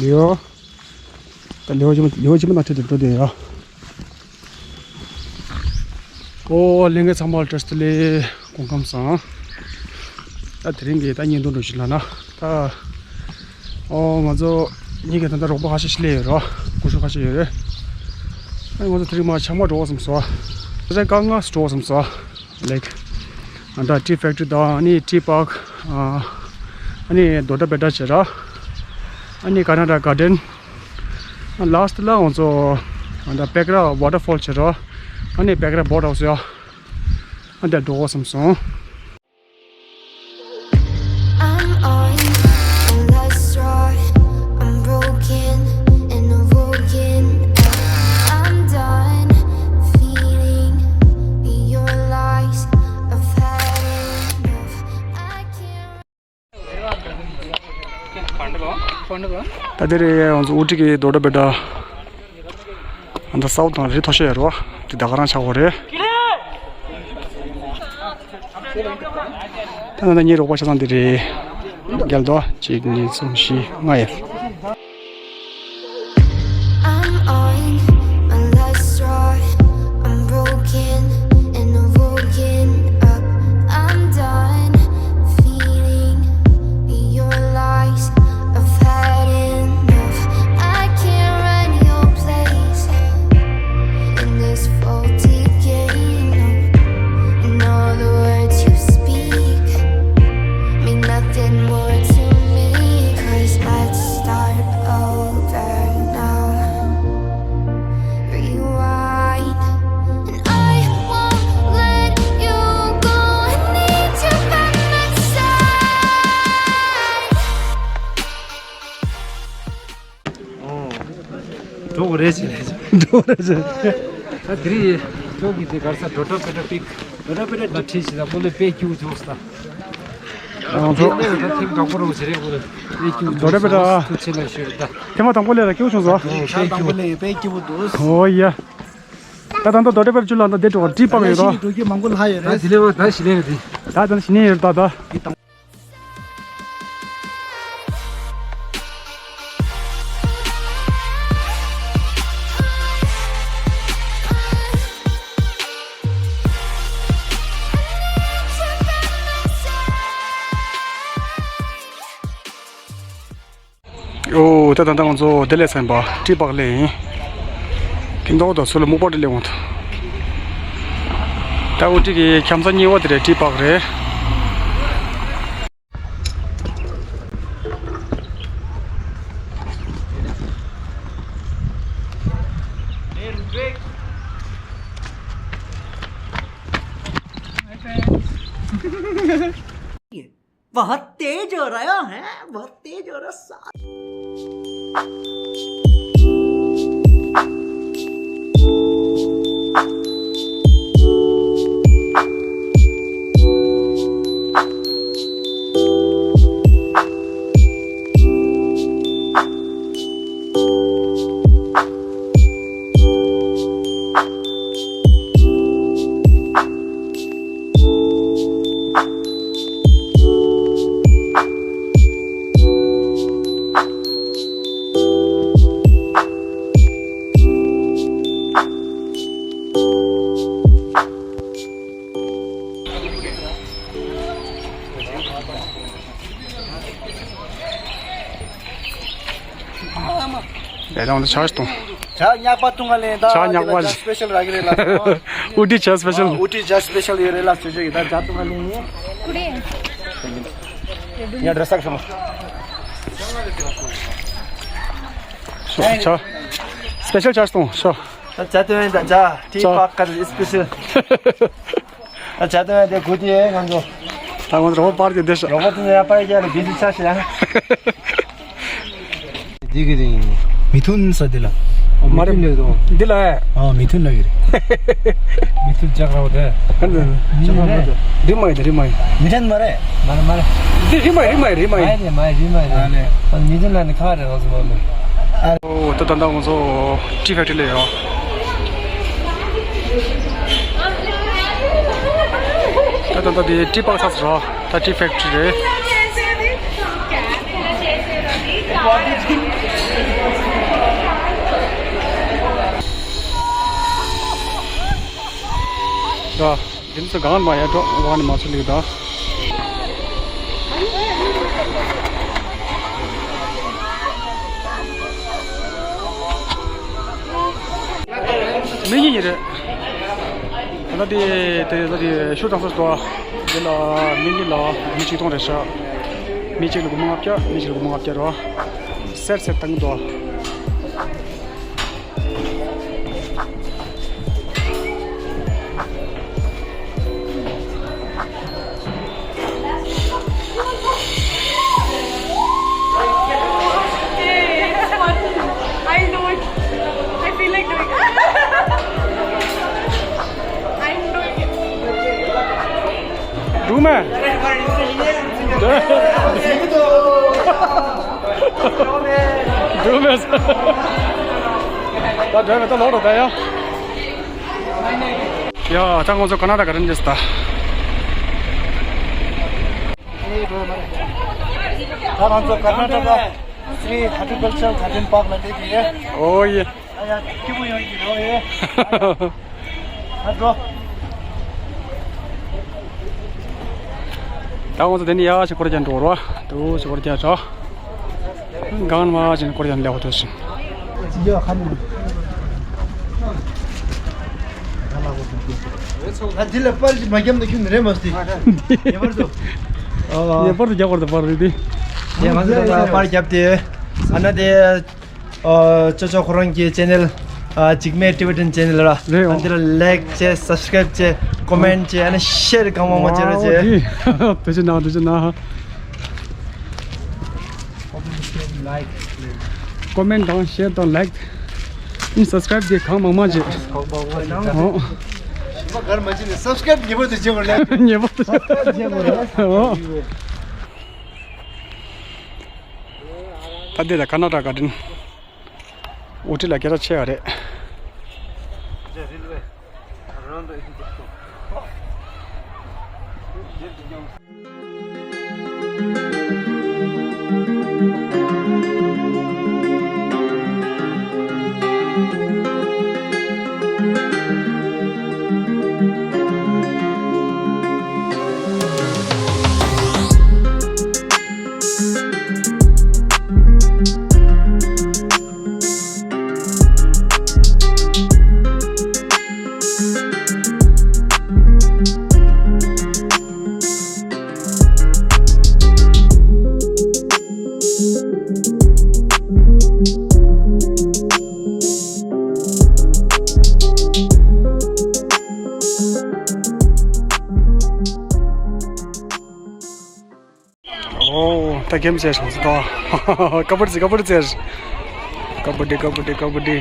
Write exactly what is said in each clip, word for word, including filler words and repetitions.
ལེའོ། ད་ལེའོ་ཆེན་མོ་ལེའོ་ཆེན་མོ་དང་འཕྲད་དེ་འགྲོ་དེ་ཡ། ཨོ་ལྷན་རྒྱས་ཚང་མ་ལ་བཀྲ་ཤིས་བདེ་ལེགས། སྐུ་ཁམས་བཟང་། ད་དེ་རིང་གི་ད་བརྙན་ཐུང་འགྲོ་ཞིག་ལ་ན་ད། ཨོ་ང་ཚོ་གཉིས་ཀྱི་ད་ལྟ་རོགས་པ་ཁ་ཤས་ཤིག་སླེབས་ཡོད་རོ། སྐུ་ཞབས་ཁ་ཤས་ཡོད་རེད། ཨ་ང་ཚོ་དེ་རིང་མ་ཆ་མ་འགྲོ་བསམ་སོང་། ད་ཆ་དཀའ་ངལ་འགྲོ་བསམ་སོང་། ལེགས། ཨ་ད་tea factory དང་ཨ་ནི་tea park ཨ་ནི་Doddabetta བྱེད་ར། ཨ་ནི་Kannada garden། ཨ་last ལ་ང་ཚོ་ཨ་ད་Pegra waterfall བྱེད་ར། ཨ་ནི་Pegra boat house ཡ། ཨ་ད་འགྲོ་བསམ་སོང་། I'm on my last straw. I'm broken and I'm woken. I'm done feeling your lies. I've had enough. I can't. ད་དེ་རེད་ང་ཚོ་ཨུ་ཊི་གི་Doddabetta། ཨ་ད་སའུ་དང་རི་མཐོ་ཤོས་ཡོད་རེད་བ། དེ་ད་ག་རང་ཆགས་ཡོད་རེད། ད་ད་ད་ངའི་རོགས་པ་ཆ་ཚང་འདི་རེད། རྒྱལ་དོ། གཅིག་གཉིས་གསུམ་བཞི་ལྔ་ཡོད། I'm on my last straw. I'm broken and I'm woken up. I'm done feeling your lies. I've had enough. I can't run your place in this faulty game. No. And all the words you speak mean nothing more to me. 'Cause let's start over now. Rewind. And I won't let you go. I need you by my side. འགྲོ་དགོས་རེད་ཟེར་ནས། འགྲོ་དགོས་རེད་ཟེར། ད་དེ་རིང་ཁྱོད་ཀྱིས་དེ་གར་ས་Doddabetta peak། Doddabetta ལ་ཁྲིད་བྱེད་ད་ཁོ་ལས་དཔེ་སྐྱིད་པོ་བྱུང་སོང་ད། ང་ཚོ་དེ་ནས་ད་ཐེངས་དང་པོ་རང་ཟེར་རེད་ཁོ་ལ་དཔེ་སྐྱིད་པོ་བྱུང་Doddabetta། ཐུགས་རྗེ་ཆེ་ལ་ཞུ་ད། ཐེངས་མ་དང་པོ་ལས་ད་སྐྱིད་པོ་བྱུང་སོང་། ཨོ་དཔེ་སྐྱིད་པོ། ཨོ་ཡ། ད་ད་ད་Doddabetta ཆུ་ལ་ད་དེ་འགྲོ་tea park ཡོད་དོ། འགྲོ་རྒྱུ་མང་པོ་ལྷག་ཡོད་རེད། ད་དེ་ལས་ད་ཞི་ལས་ཡོད་དེ། ད་ད་ཞི་ནས་ཡོད་ད་ད། ཨོ་ད་ད་ད་ང་ཚོ་དེ་ལས་ཚན་པ་tea park ལས་ཡིན། ཁྱིམ་ཐོག་ད་ཚུར་ལ་སྨུག་པ་དེ་ལས་འོང་ད། ད་ཨུ་ཊི་གི་ཁྱམས་ས་གཉིས་པ་དེ་རེད། tea park རེད། बहुत तेज हो रहा है, बहुत तेज हो रहा है। ཡ་ད་འོ་ན་ཇ་གཏོང་། ཇ་ཉག་པ་འཐུང་ག་ལེན་ད། ཇ་ཉག་པ། ཇ་སི་པེ་ཤལ་རག་གི་རེད་ལ། ཨུ་ཊི་ཇ་སི་པེ་ཤལ། ཨུ་ཊི་ཇ་སི་པེ་ཤལ་ཡོད་རེད་ལ། ཇ་ཉག་པ་འཐུང་ག་ལེན། ཡ་འདྲ་སག་སོང་། ཇ་སི་པེ་ཤལ་ཇ་གཏོང་ཤོག་ཇ་སྟོན་ཡིན་ད། ཇ་ཊི་པག་ཀ་སི་པེ་ཤལ། ཨ་ཇ་དང་དེ་གུ་དེ་ང་ཚོ། ད་ང་ཚོ་རོགས་པར་གྱི་བདེ་ཤག་རོགས་པ་དེ་ཡང་པར་རྒྱག་ལ་བི་ཟི་ཆ་ཤི་ཡང་། འདི་གི་རིང་མི་ཐུན་ས་འདི་ལ། མ་རེད། མི་ཐུན་ལས་དོ། འདི་ལ་ཨེ། ཨ་མི་ཐུན་ལ་གི་རེད། མི་ཐུན་ཇག་རོ་དེ། ཨ་འདི་ཇག་རོ་དེ། རི་མ་ཡི་དེ་རི་མ་ཡི། མི་ཐན་མ་རེད། མ་རེད་མ་རེད། འདི་རི་མ་ཡི་རི་མ་ཡི་རི་མ་ཡི། མ་ཡི་རི་མ་ཡི་རི་མ་ཡི། ཨ་ལེ། ཨ་མི་ཐུན་ལ་ནི་ཁ་རེད་ང་ཚོ་མ་མི། ཨོ་ད་ད་ད་ང་ཚོ་ཊི་ཕེག་ཊི་རི་ལ་ཡོད། ད་ད་ད་དེ་ཊི་པག་ཚགས་རོ། ད་ཊི་ཕེག་ཊི་རི་རེད། དེ་ཚོ་གང་ལ་ཡར་འགྲོ་བ་ནི་མ་ཚུགས་ལེགས་དང་། མི་གཉིས་ཡིན་རེད། ད་ལྟ་དེ་དེ་ད་དེ་ཤུ་གྲངས་སུ་འགྲོ་བ། དེ་ལ་མི་གཉིས་ལ་མི་ཆིག་སྟོང་རེད་ཤག་མི་གཅིག་ལ་སྒོར་མོ་ལྔ་བརྒྱ། མི་གཅིག་ལ་སྒོར་མོ་ལྔ་བརྒྱ་རེད་བ། སེར་སེར་བཏང་གི་འདུག I know it. I feel like doing it. I'm doing it. འགྲིག་མེད། འགྲིག་མེད། ད་འགྲིག་མེད། ད་ལོག་འགྲོ་ད་ཡ། ཡ། ད་ང་ཚོ་ཀར་ན་ཊ་ཀ་ག་རེ་འདྲ་ཟེར་ད། ད་ང་ཚོ་ཀར་ན་ཊ་ཀ་སི་རི་ཧོར་ཊི་ཀལ་ཅར་ག་ཌེན་པཱརྐ་ལ་བསྡད་ཀྱི་ཡོད། ཨོ་ཡེ། ཨ་ཡ། སྐྱིད་པོ་ཡོང་གི་རེད་ཨེ། ཨ་འགྲོ། ད་ང་ཚོ་དེ་ནས་ཡར་ཞིག་སྐོར་རྒྱག་འགྲོ་རོགས། དུ་ཞིག་སྐོར་རྒྱག་འགྲོ། གང་མ་ཞིག་སྐོར་རྒྱག་ལེགས་པོ་ཐོས་སོང་། ཡ་ཁ་ནས། ད་འདི་ལ་པར་ཞིག་མ་བརྒྱབ་ན་ཁྱོད་ནི་རེད་མ་སྟེ། ངེས་པར་དུ། ངེས་པར་དུ་རྒྱག་དགོས་རེད་པར་རེད་དེ། ངེས་པར་དུ་པར་བརྒྱབ་སྟེ། ཨ་ན་དེ། ཨ། ཅོ་ཅོ་ཁོ་རང་གི་ཅེ་ནལ། ཨ། འཇིགས་མེད་ཊི་བི་ཊན་ཅེ་ནལ་ར། རེད། ཨ་འདི་ལ་ལའིཀ་བྱས། སབ་སི་ཀ་རའིབ་བྱས། ཀོ་མེན་ཊི་བྱས། ཨ་ནི་ཤེར་གང་མང་མང་བྱས་རོགས་བྱས། ཐུགས་རྗེ་གནང་། ཐུགས་རྗེ་གནང་། ཀོ་མེན་ཊི་དང་ཤེར་དང་ལའིཀ། ཨ་ནི་སབ་སི་ཀ་རའིབ་དེ་གང་མང་མང་བྱས། ཨོ། ཞིམ་པ་གར་མ་བྱས་ནས་སབ་སི་ཀ་རའིབ་ངེས་པར་དུ་བྱེད་དགོས་རེད། ངེས་པར་དུ་བྱེད་དགོས་རེད། ཨོ། ད་འདི་ལ་ཀར་ན་ཊ་ཀ་ག་ཌེན། འུ་ཁྲི་ལ་སྐད་གྲགས་ཆེ་བ་རེད། ཨོ། ད་གེམ་བྱས་སོང་ཟིག་ད། ཀ་བ་ཌི་ཀ་བ་ཌི་བྱས། ཀ་བ་ཌི་ཀ་བ་ཌི་ཀ་བ་ཌི།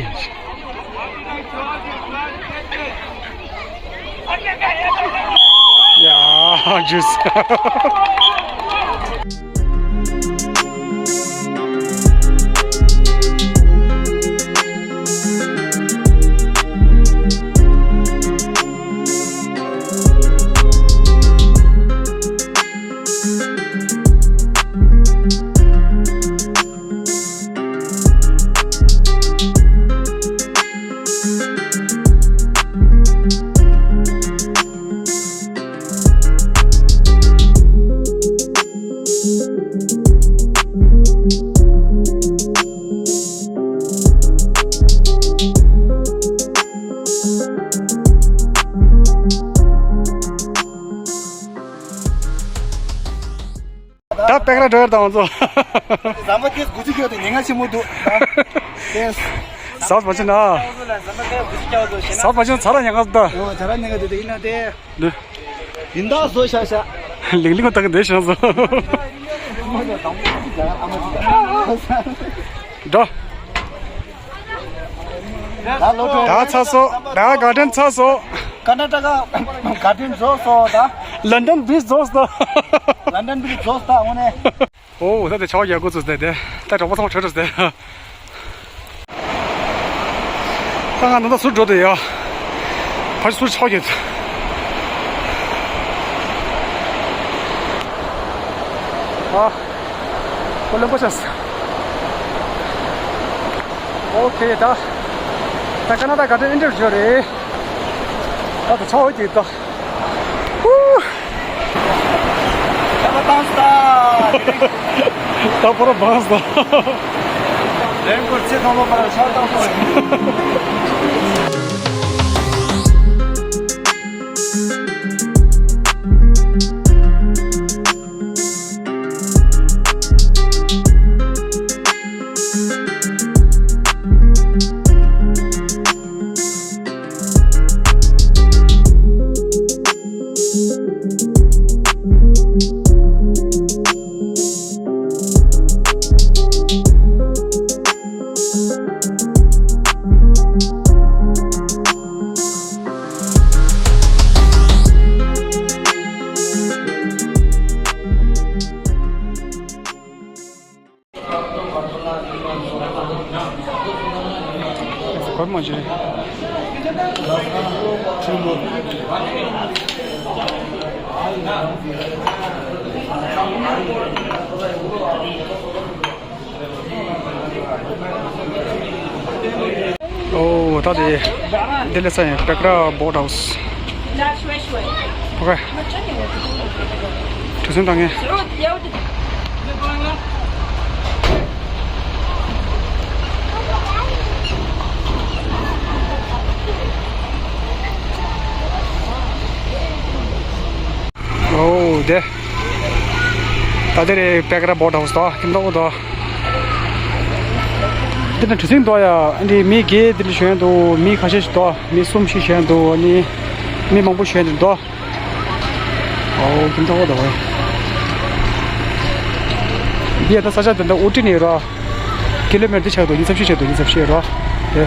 ཡ། ཇུས། ད་པེག་ར་ཌོ་ཡར་དང་ང་ཚོ། ཟམ་པ་དེ་དགུ་བཅུ་ཁྱོད་དེ་ཉེན་ཁ་ཆེན་པོ་འདུག་དེ། ཟབ་པ་ཆེ་ན། ཟམ་པ་དེ་དགུ་བཅུ་ཁྱོད་དེ་ཞེ་ན། ཟབ་པ་ཆེ་ན་ཚ་ལ་ཉེན་ཁ་འདུག་ད། ཨོ། ཚ་ལ་ཉེན་ཁ་འདུག་དེ་ཡིན་ན་དེ། འདི། ཡིན་ད་བཟོ་ཤ་ཤ། ལིང་ལིང་བཏང་གི་འདི་བཞིན་བཟོ། འགྲོ། ད་ཚར་སོང་། ད་ག་ཌེན་ཚར་སོང་། ཀར་ན་ཊ་ཀ་ག་ཌེན་རྫོགས་སོང་ད། ལན་ཌན་བྷིཇ་རྫོགས་སོང་། ལན་ཌན་བྷིཇ་རྫོགས་སོང་ད་དངོས་གནས། ཨོ། ད་དེ་ཆར་པ་ཡག་པོ་ཚོ་ཟེར་ཏེ། ད་གྲོགས་པོ་ཚང་མ་བྲོས་བྲོས་ཟེར། ད་ང་ད་ལྟ་ཟུར་འགྲོ་དེ་ཡ། ཕར་ཟུར་ཆགས་ཀྱི། ཨ། ཁོ་ལེན་པོ་ཆགས། ཨོ་ཁེ། ད་ད་ཀར་ན་ཊ་ཀ་ག་ཌེན་ཨེན་ཊི་རི་བྱོས་རེད། ད་ད་ཆགས་ཀྱི་ད། བཏང་སྟ། ད་པོ་ར་བཏང་སྟ། རེན་སྐོར་ཚེ་ཐོག་མ་པར་ཤར་བཏང་སྟ། གོར་མོ་ཇེ། ཨོ། ད་དེ་འདི་ལ་ས་ཡང་པེག་ར་བོཊ་ཧའུ་སི། ཨོ་ཁེ། གྲུ་གཟིངས་བཏང་ངེ། ཨོ་དེ། ད་དེ་རེད། པེག་ར་བོཊ་ཧའུ་སི་དོ། ཁྱིམ་ཐོག་དོ། འདི་ནི་གྲུ་གཟིངས་དོ་ཡ། འདི་མི་བརྒྱད་འདི་ལ་ཞོན་དུ། མི་ཁ་ཤས་ཤིག་དོ། མི་གསུམ་ཞིག་ཞོན་དུ། ནི་མི་མང་པོ་ཞོན་དུ་དོ། ཨོ་ཁྱིམ་ཐོག་དོ། འདི་ཡ་ད་ས་ཆ་དེ་འདྲ་ཨུ་ཏི་ནས་ར། ཀི་ལོ་མི་ཊར་འདི་ཆགས་དོ། ཉི་ཤུ་རྩ་བཞི་ཆགས་དོ། ཉི་ཤུ་རྩ་བཞི་ར། དེ།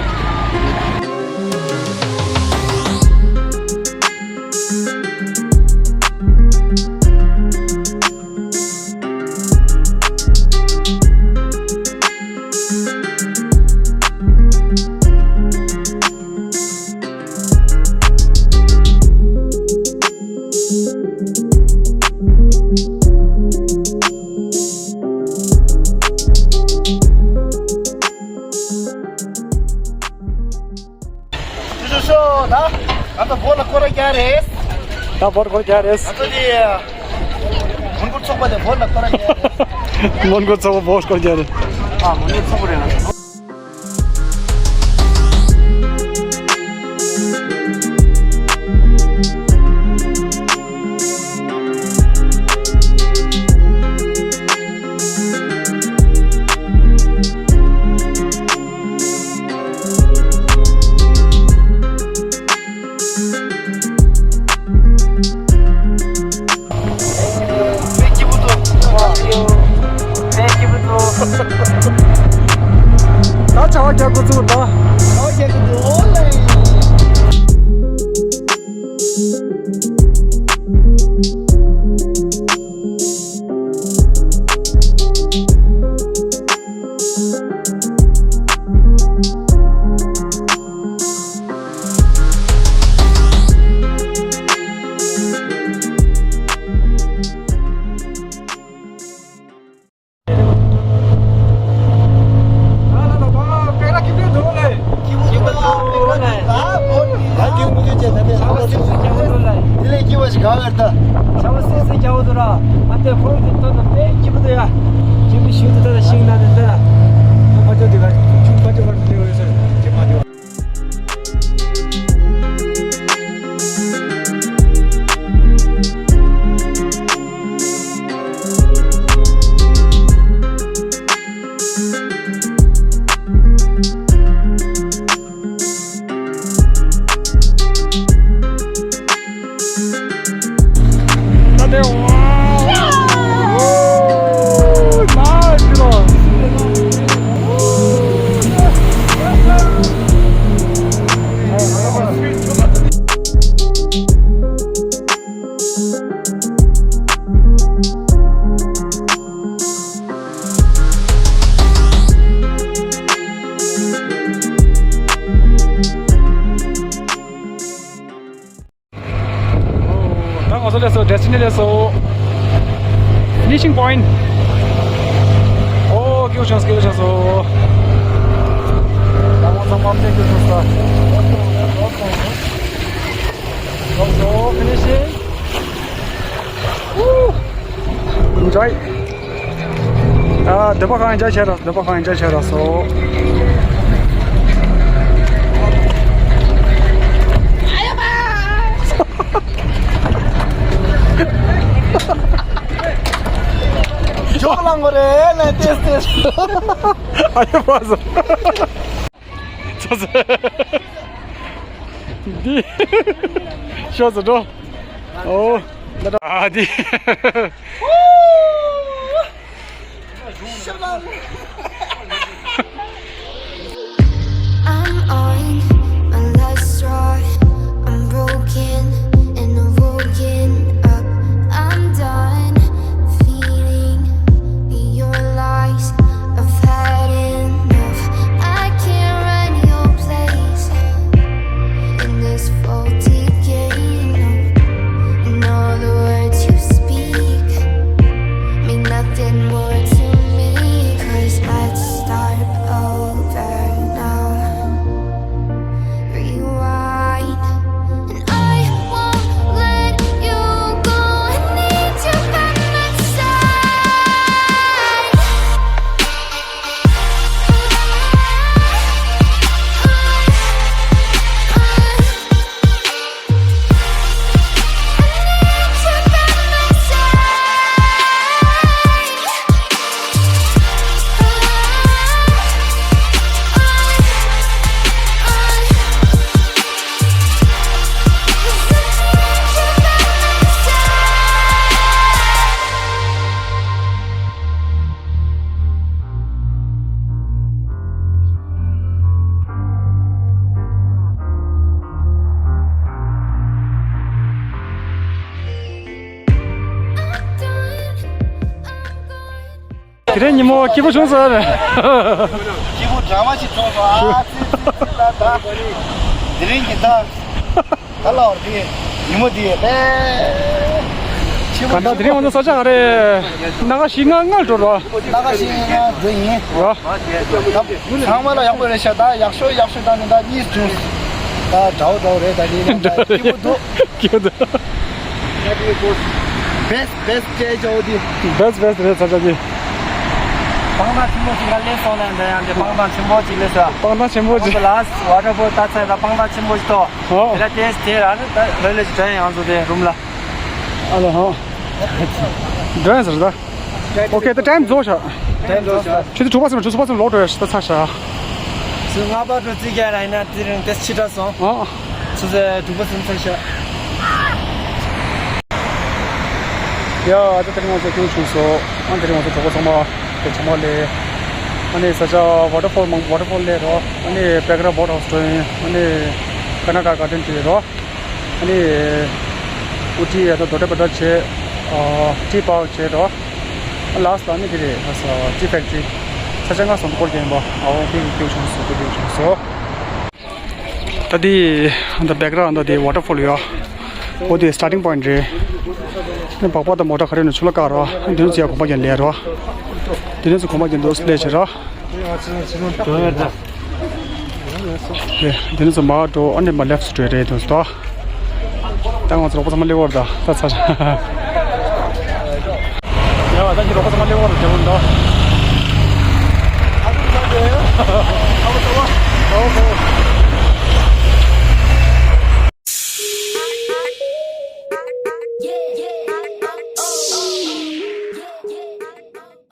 ཅོ་ཅོ་ཤོ། ད་ང་ཚོ་བོད་ལ་སྐོར་ར་རྒྱག་རེད། ད་བོད་སྐོར་རྒྱག་རེད། ང་ཚོ་དེ་མོན་གྷོ་ཚོགས་པ་དེ་བོད་ལ་སྐོར་ར་རྒྱག་རེད། མོན་གྷོ་ཚོགས་པ་བོད་སྐོར་རྒྱག་རེད། ཨ། མོན་གྷོ་ཚོགས་པ་རེད་ང་ཚོ། ད་བྱ་བ་རྒྱག་འགོ་ཚུགས་དང་། བྱ་བ་རྒྱག་གི་འདུག་ཨོ་ལེ། ད་ང་ཚོ་སླེབས་སོང་། ཌེ་སི་ཊི་ནེ་སི་ཊི་སླེབས་སོང་། ཕི་ནི་ཤིང་པོ་ཡིན་ཊི། ཨོ། སྐྱིད་པོ་བྱུང་སོང་། སྐྱིད་པོ་བྱུང་སོང་། ད་ང་ཚང་མ་དཔེ་སྐྱིད་པོ་བྱུང་སོང་། ལོག་སོང་། ཕི་ནི་ཤིང་། ཨུ། ཅོའི། ཨ། འདོད་པ་གང་ཡིན་འཇལ་བྱས་ར། འདོད་པ་གང་ཡིན་འཇལ་བྱས་ར་སོ། ཇོག་ལང་གོ་རེད་ལ་ཏེས་ཏེས། ཨ་ཡ་པ་སོ། ཚ་ཚ། འདི། ཤོག་ཚ་འགྲོ། ཨོ། ད་ད། ཨ་འདི། I'm on my last straw. I'm broken and I'm woken up. I'm done feeling your lies. I've had enough. I can't run your place in this faulty game. No. And all the words you speak mean nothing more to me. 'Cause let's start over now. Rewind. And I won't let you go. I need you by my side. དེ་རིང་ཉིན་མོ་སྐྱིད་པོ་བྱུང་ཟེར། སྐྱིད་པོ་འདྲ་མ་ཞིག་བྱུང་སོང་ཨ། ཙི་ཙི་ཙི་ལ་ད། དེ་རིང་གི་ད། ད་ལའོ་དེ། ཉིན་མོ་དེ་ལས། ག་འདྲ། དེ་རིང་ང་ཚོ་ས་ཆ་ག་རེ། སྣ་ཁ་བཞི་ལྔ་ལྔ་འགྲོ་རོགས། སྣ་ཁ་བཞི་ལྔ་འགྲོ་ཡིན། རོ། ཚང་མ་ལ་ཡག་པོ་རེད་ཤག་ད་ཡག་ཤོས་ཡག་ཤོས་ད་ནི་ད་གཉིས་བྱུང་། ད་འདྲ་བོ་འདྲ་བོ་རེད། ད་ནི་ད་སྐྱིད་པོ་འདུག་སྐྱིད་པོ་འདུག Happy birthday. Best, best ཅེས་བྱ་བོ་དེ། Best, best རེད་ས་ཆ་དེ། སྤང་ཐང་ཆེན་པོ་ཞིག་ལ་སླེབས་སོང་ན་འདྲ་ཡང་དེ་སྤང་ཐང་ཆེན་པོ་ཅིག་སླེབས་སོང་། སྤང་ཐང་ཆེན་པོ་ཅིག་ལ་ཝ་ཊར་ཕོལ་ལྟ་ཚར་ད་སྤང་ཐང་ཆེན་པོ་ཞིག་ཐོག་ཨོ། དེ་ལ་ཏེས་དེ་ར་ནི་ད་ལོས་ལོས་ཀྱི་དྲན་ཡང་བཟོ་དེ་རུམ་ལ། ཨ་ལོ་ཧོ། འགྲོ་ཡང་ཟེར་ད། ཨོ་ཁེ་ད་ཊའིམ་རྫོགས་ཤག་ཊའིམ་རྫོགས་ཤག་ཆུ་ཚོད་དྲུག་པ་ཙམ་ཆུ་ཚོད་པ་ཙམ་ལོག་འགྲོ་ཡ་ཤི་ད་ཚར་ཤག་ཆུ་ཚོད་ལྔ་པ་འགྲོ་རྩིས་རྒྱག་ར་ཡིན་ན་དེ་རིང་ཏེས་ཕྱི་དྲགས་སོང་། ཨོ། ཆུ་ཚོད་དྲུག་པ་ཙམ་ཚར་ཤག་ཡ་ད་དེ་རིང་ང་ཚོ་ཁྱོད་བྱུང་སོང་། ཨ་དེ་རིང་ང་ཚོ་གྲོགས་པོ་ཚང་མ་དེ་ཚང་མ་ལས། ཨ་ནི་ས་ཆ་ཝ་ཊར་ཕོལ་མང་ཝ་ཊར་ཕོལ་ལས་རོ། ཨ་ནི་བེག་ར་བོ་ཊི་ཧའུ་སི་འགྲོ་ཡིན། ཨ་ནི་ཀར་ནཱ་ཊ་ཀ་གར་ཌེན་དེ་རོ། ཨ་ནི་ཨུ་ཊི་ཡ་ད་རྡོ་ཊ་པ་ཊ་བྱས། ཨ་ཊི་པའོ་བྱས་རོ། ལཱསི་ལ་ནི་དེ་རེད། ཨ་ས་ཊི་ཕེག་ཊི་རི། ས་ཆ་ལྔ་སོང་སྐོར་རྒྱག་ཡིན་པ། ཨའོ་ཁྱོད་ཁྱོད་བྱུང་སོང་། ཁྱོད་བྱུང་སོང་། ད་དེ་ད་བེག་ར་ད་དེ་ཝ་ཊར་ཕོལ་ཡོད། ཨོ་དེ་སི་ཊར་ཊིང་པོ་ཡིན་ཊི་རེད། ནི་སྦག་སྦག་དང་མོ་ཊ་ག་རེ་ནས་ཆུ་ལ་བཀག་རོགས། དེ་ནས་ཚུར་གོམ་པ་རྒྱག་ལས་རོགས། དེ་ནས་ཚུར་གོམ་པ་རྒྱག་འདུག་སླེབས་བྱེད་རོགས། དེ་དེ་ནས་ཚུར་མར་འགྲོ། ཨ་ནི་མར་ལེཕ་ཊི་འགྲོ་རེད་འདུག་ཟེར་ཏོ། ད་ང་ཚོ་རོགས་པ་ཚང་མ་སླེབས་པ་རེད་ད། ད་ཚར། ཡ་ད་ཁྱེད་རོགས་པ་ཚང་མ་སླེབས་པ་རེད་དྲན་འདུག